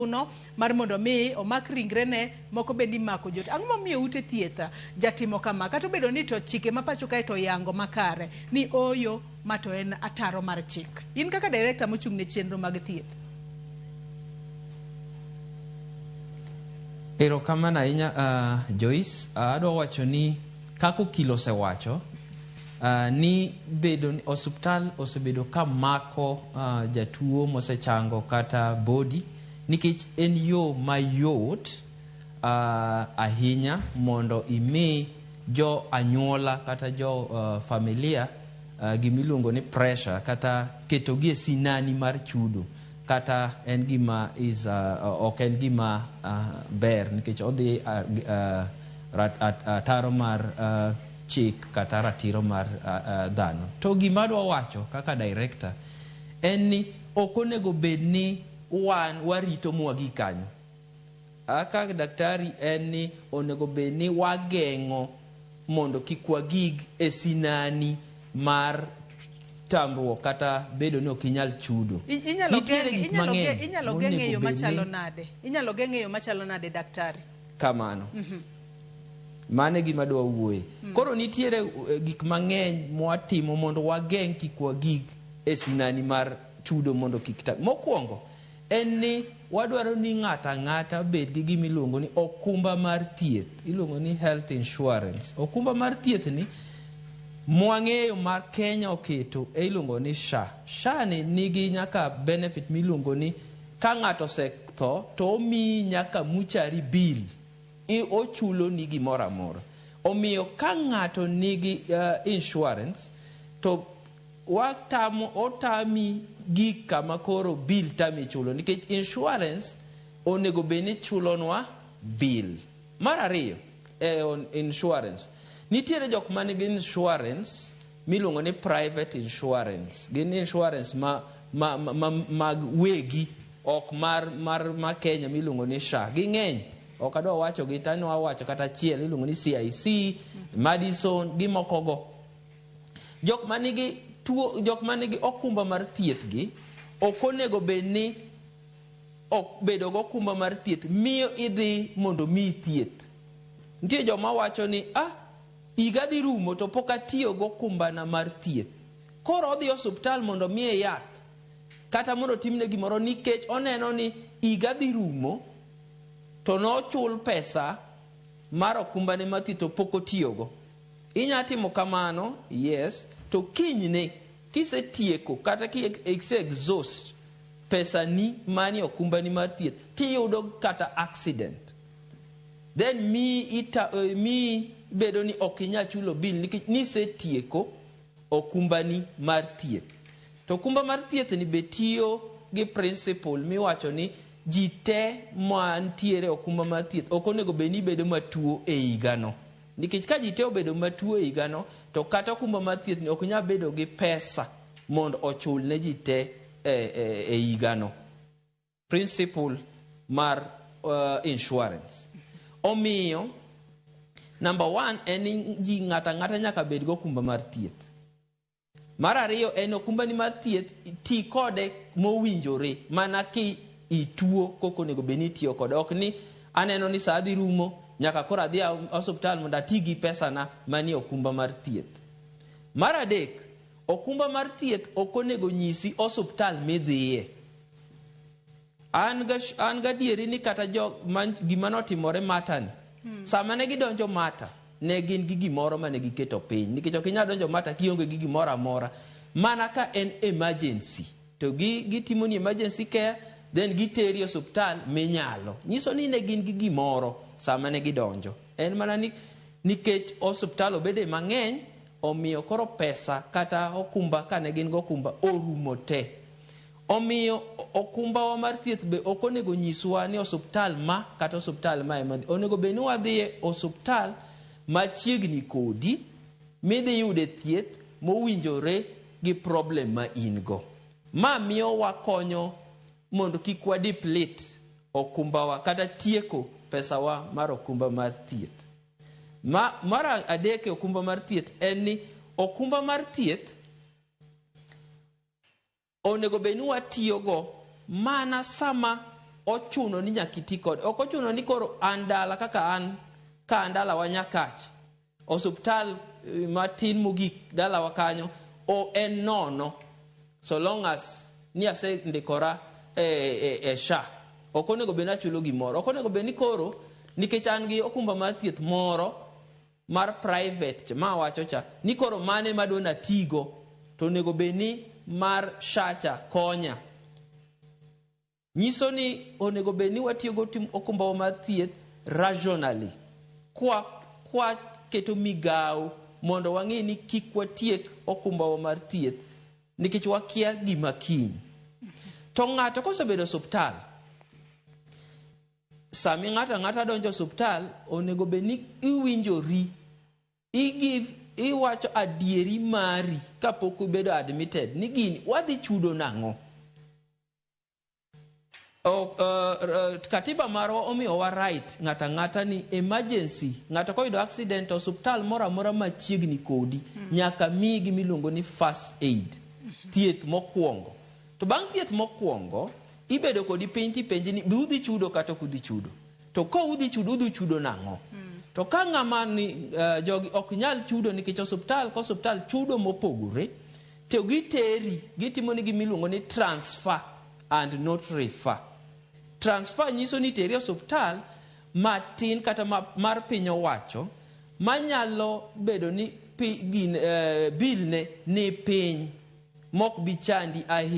Chuno mar mondo mi omak ringrene moko bende imako jot. Ang'o momiyo ute thieth jatimo kama kata obedo ni to chike ma pacho kae to oyango makare ni ooyo ma to en ataro mar chik. In kaka director mochung' ne chenro mag thieth. Erokamano ahinya Joyce. Adwa wacho ni kaka okil osewacho ni bedo ni osuptal osebedo ka mako jatuo mosechango kata body nikech en yo mayot ahinya mondo imi jo anyuola kata jo familia gimiluongo ni pressure kata ketogi e sinani mar chudo kata en gima is ok en gima ber nikech odhi ataro mar chik kata ratiro mar dhano. To gima adwa wacho kaka director en ni ok onego bed ni wan warito mwagik kanyo. Kaka daktari en ni onego bed ni wageng'o mondo kik wagig e sinani mar tamruok kata bedo ni ok inyal chudo. Nitiere gik mang'eny Inyalo geng'e e monego yo bed machalo ni nade? Inyalo geng'e e yo machalo nade, daktari? Kamano. Mano e gima adwa wuoye. Koro nitiere gik mang'eny mwatimo mondo wageng' kik wagig e sinani mar chudo mondo kik ta. Mokwongo en ni wadwaro ni ng'ato ang'ata obed gi gima iluongo ni okumba mar thieth. Iluongo ni health insurance. Okumba mar thieth ni mwang'eyo ma Kenya oketo e iluongo ni SHA. SHA ni nigi nyaka benefit miluongo ni ka ng'ato osetho to omiyi nyaka mortuary bill. Ochuloni gimoro amora. Omiyo ka ng'ato nigi insurance to watamo otami gik kama koro bill tami chulo nikech insurance onego bed ni chulonwa bill. Mar ariyo e insurance nitiere jok manigi insurance miluongo ni private insurance. Gin insurance ma mag wegi ok mar Kenya miluongo ni SHA. Ging'eny ok adwa wacho gi tano wacho kata achiel iluongo ni CIC, Madison gi moko go. Jok manigi tuo, jok manigi okumba mar thieth gi ok onego bed ni ok bedo gokumba mar thieth miyo idhi mondo miyi thieth. Nitie joma wacho ni ah higa dhi rumo to pok atiyo gokumbana mar thieth. Koro odhi osuptal mondo miye yath kata mondo otimne gimoro nikech oneno ni higa dhi rumo to nochul pesa mar okumbane mar thieth to pok otiyogo. Inya timo kamano, yes, to kinyne kisetieko kata ki ise exhaust pesani manie okumbani mar thieth tiyudo kata accident. Then miyi bedo ni ok inyal chulo bill nikech nisetieko okumbani mar thieth. To okumba mar thieth ni be tiyo gi principle miwacho ni ji te mantiere e okumba mar thieth ok onego bed ni bedo matuo e higano. Nikech ka ji te obedo matuo e higano to kata okumba mar thieth ni ok nyal bedo gi pesa mondo ochul ne ji te e higano. Principle mar insurance. Omiyo, number one en ni ji ng'ato ang'ata nyaka bed gi okumba mar thieth. Mar ariyo en okumbani mar thieth ti kode mowinjore mana ki ituo koko onego bed ni itiyo kode. Ok ni aneno ni saa dhi rumo nyaka koro adhi osuptal mondo ati gi pesana manie okumba mar thieth. Mar adek, okumba mar thieth ok onego nyisi osuptal midhiye. An gadieri ni kata jo man, gima notimore Mata ni, sama ne gidonjo Mata, ne gin gi gimoro mane giketo piny. Nikech ok inyal donjo Mata kionge gi gimoro amora. Mana ka en emergency. To gitimo ni emergency care, then giteri e osuptal minyalo. Nyiso ni ne gin gi gimoro sama ne gidonjo. En mana ni nikech osuptal obede mang'eny, omiyo koro pesa kata okumba kane gin gokumba orumo te. Omiyo okumbawa mar thieth be ok onego nyiswa ni osuptal ma kata osuptal ma ema dhi. Onego bed ni wadhiye osuptal machiegni kodi midhi yude thieth mowinjore gi problem ma in go. Ma miyo wakonyo mondo kik wa deplete okumbawa kata tieko pesawa mar okumba mar thieth. Mar adek e okumba mar thieth en ni okumba mar thieth onego bed ni watiyogo mana sama ochuno ni nyaka iti kode. Ok ochuno ni koro an dala kaka an ka an dalawa Nyakach, osuptal matin mogik dalawa kanyo o en nono so long as ni asendikora e SHA. Ok onego bed ni achulo gimoro. Ok onego bed ni koro nikech an gi okumba mar thieth moro mar private cha ma awacho cha ni koro mane madwa natigo to onego bed ni mar SHA cha konya. Nyiso ni onego bed ni watiyo go okumbawa mar thieth rationally kwa kwa keto migawo mondo wang'e ni kik watiek okumbawa mar thieth nikech wakia gima kiny. To ng'ato kosebedo osuptal, sami ng'ato ang'ata donjo osuptal, onego bed ni iwinjori, igive, iwacho adieri mari kapok ibedo admitted ni gini wadhi chudo nang'o. Katiba marwa omiyowa right ng'ato ang'ata ni emergency, ng'ato koyudo accident, osuptal moro amora machiegni kodi nyaka miyi gimiluongo ni first aid, thieth mokwongo. To bang' thieth mokwongo, ibedo kodi piny tipenji ni be udhi chudo kata ok udhi chudo. To ka udhi chudo, udhi chudo nang'o? To ka ng'ama ni jogi ok nyal chudo nikech osuptal ka osuptal chudo mopogore, to giteri, gitimo ni gimiluongo ni transfer and not refer. Transfer nyiso ni teri osuptal matin kata mar piny owacho manyalo bedo ni gin, bill ne ni piny mok bi chandi ahinya.